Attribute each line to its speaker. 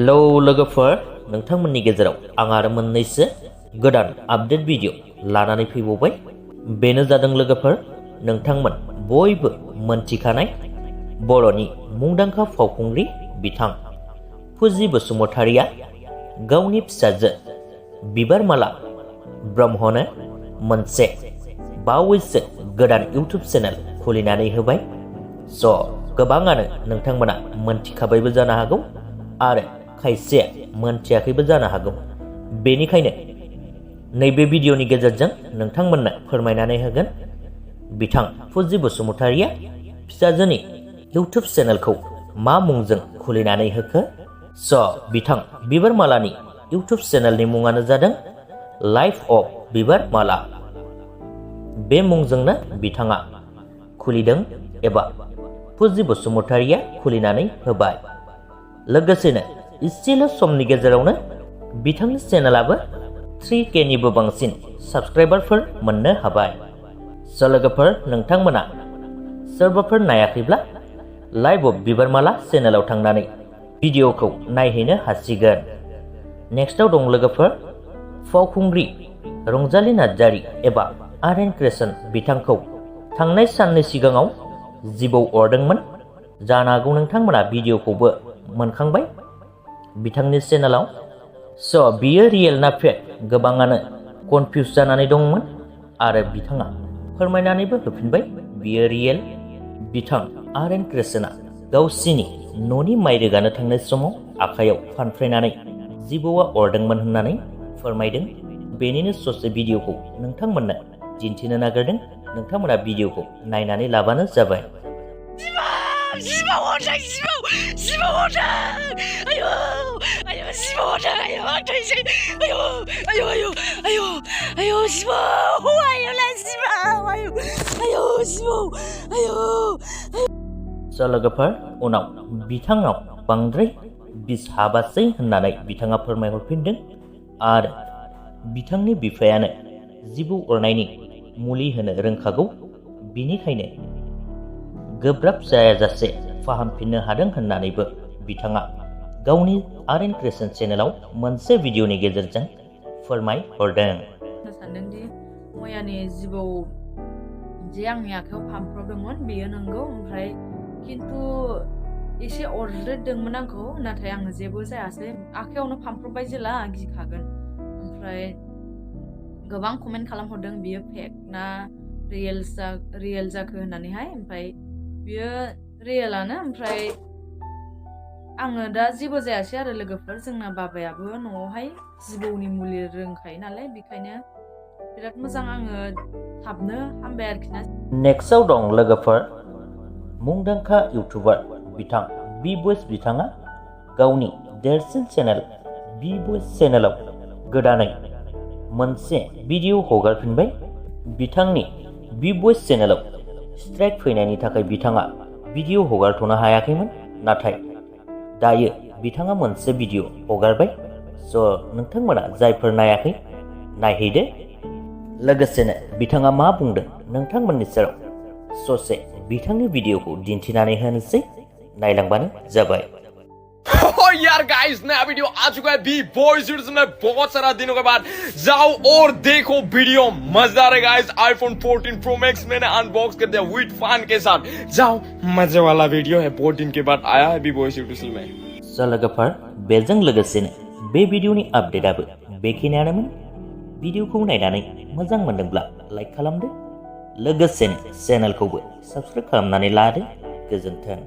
Speaker 1: Hello लोगोफोर, नोंथांमोननि गेजेराव आं आरो मोननैसो गोदान आपडेट भिडिअ लानानै फैबावबाय। बेनो जादों लोगोफोर, नोंथांमोन बयबो मोनथिखानाय बर'नि मुंदांखा फावखुंग्रि बिथां फुजि बसुमतारिया गावनि फिसाजो बिबारमाला ब्रह्मनो मोनसे बावैसो गोदान इउटुब चेनेल खुलिनानै होबाय। गोबाङानो नोंथांमोना मोनथिखाबायबो जानो हागौ आरो खायसे मोनथियाखैबो जानो हागौ। बेनिखायनो नैबे भिडिअनि गेजेरजों नोंथांमोननो फोरमायनानै होगोन बिथां फुजि बसुमतारिया फिसाजोनि इउटुब चेनेलखौ मा मुंजों खुलिनानै होखो। बिथां बिबारमालानि इउटुब चेनेलनि मुङानो जादों लाइफ अफ बिबारमाला। बे मुंजोंनो बिथाङा खुलिदों एबा फुजि बसुमतारिया खुलिनानै होबाय। लोगोसेनो इसेल' समनि गेजेरावनो बिथांनि चेनेलाबो 3K निबो बांसिन साबस्क्राइबारफोर मोननो हाबाय। लोगोफोर, नोंथांमोना सोरबाफोर नायाखैब्ला लाइफ अफ बिबारमाला चेनेलाव थांनानै भिडिअखौ नायहैनो हासिगोन। नेक्स्टआव दं लोगोफोर, फावखुंग्रि रंजाली नार्जारी एबा actressन बिथांखौ थांनाय साननै सिगाङाव जिबौ अरदोंमोन। जानो हागौ नोंथांमोना भिडिअखौबो मोनखांबाय बिथांनि चेनेलाव। बियो रियेल ना फेक, गोबाङानो कनफिउज जानानै दंमोन आरो बिथाङा फोरमायनानैबो होफिनबाय बियो रियेल। बिथां actressना गावसिनि न'नि माइ रोगानो थांनाय समाव आखायाव फानफ्रेनानै जिबौआ अरदोंमोन होननानै फोरमायदों। बेनिनो ससे भिडिअखौ नोंथांमोननो दिन्थिनो नागिरदों। नोंथांमोना भिडिअखौ नायनानै लाबानो जाबाय। लोगोफोर, उनाव बिथांनाव बांद्राय बिस हाबासै होननानै बिथाङा फोरमायहरफिनदों आरो बिथांनि बिफायानो जिबौ अरनायनि मुलि होनो रोंखागौ, बिनिखायनो गोब्राब जायाजासे फाहामफिननो हादों होननानैबो बिथाङा गावनि actressन चेनेलाव मोनसे भिडिअनि गेजेरजों फोरमायहरदों।
Speaker 2: सानदोंदि मैयानि जिबौ जे आंनि आखायाव फानफ्रबदोंमोन बेयो नंगौ, ओमफ्राय खिन्थु एसे अरज्रेदोंमोन आंखौ, नाथाय आङो जेबो जायासै। आखायावनो फानफ्रबबाय जेला गिखागोन। ओमफ्राय गोबां कमेन्ट खालामहरदों बियो फेक ना रियेल जाखो होननानैहाय। ओमफ्राय बियो रियेलानो। ओमफ्राय आङो दा जेबो जायासै आरो लोगोफोर। जोंना बाबायाबो न'आवहाय जिबौनि मुलि रोंखायो नालाय, बेखायनो बिराद मोजां, आङो थाबनो हामबाय आरोखि ना।
Speaker 1: नेक्स्टआव दं लोगोफोर, मुंदांखा इउटुबार बिथां Bboys बिथाङा गावनि देरसिन चेनेल Bboys चेनेलाव गोदानै मोनसे भिडिअ हगारफिनबाय। बिथांनि Bboys चेनेलाव स्ट्राइक फैनायनि थाखाय बिथाङा भिडिअ हगारथ'नो हायाखैमोन, नाथाय दायो बिथाङा मोनसे भिडिअ हगारबाय। नोंथांमोना जायफोर नायाखै नायहैदो। लोगोसेनो बिथाङा मा बुंदों नोंथांमोननि सेराव ससे बिथांनि भिडिअखौ दिन्थिनानै होनोसै, नायलांबानो जाबाय।
Speaker 3: यार गाइस, नया वीडियो आ चुका है Bboys में बहुत सारा दिनों के बाद। जाओ और देखो वीडियो, मजेदार है गाइस। iPhone 14 Pro Max मैंने अनबॉक्स कर दिया विद फैन के साथ। जाओ, मजे वाला वीडियो है, बहुत दिन के बाद आया है Bboys यूट्यूब में।
Speaker 1: लोगोफोर, बेजों लोगोसेनो बे भिडिअनि आपडेटआबो बेखिनियानोमोन। भिडिअखौ नायनानै मोजां मोनदोंब्ला लाइक खालामदो, लोगोसेनो चेनेलखौबो साबस्क्राइब खालामनानै लादो। गोजोन्थों।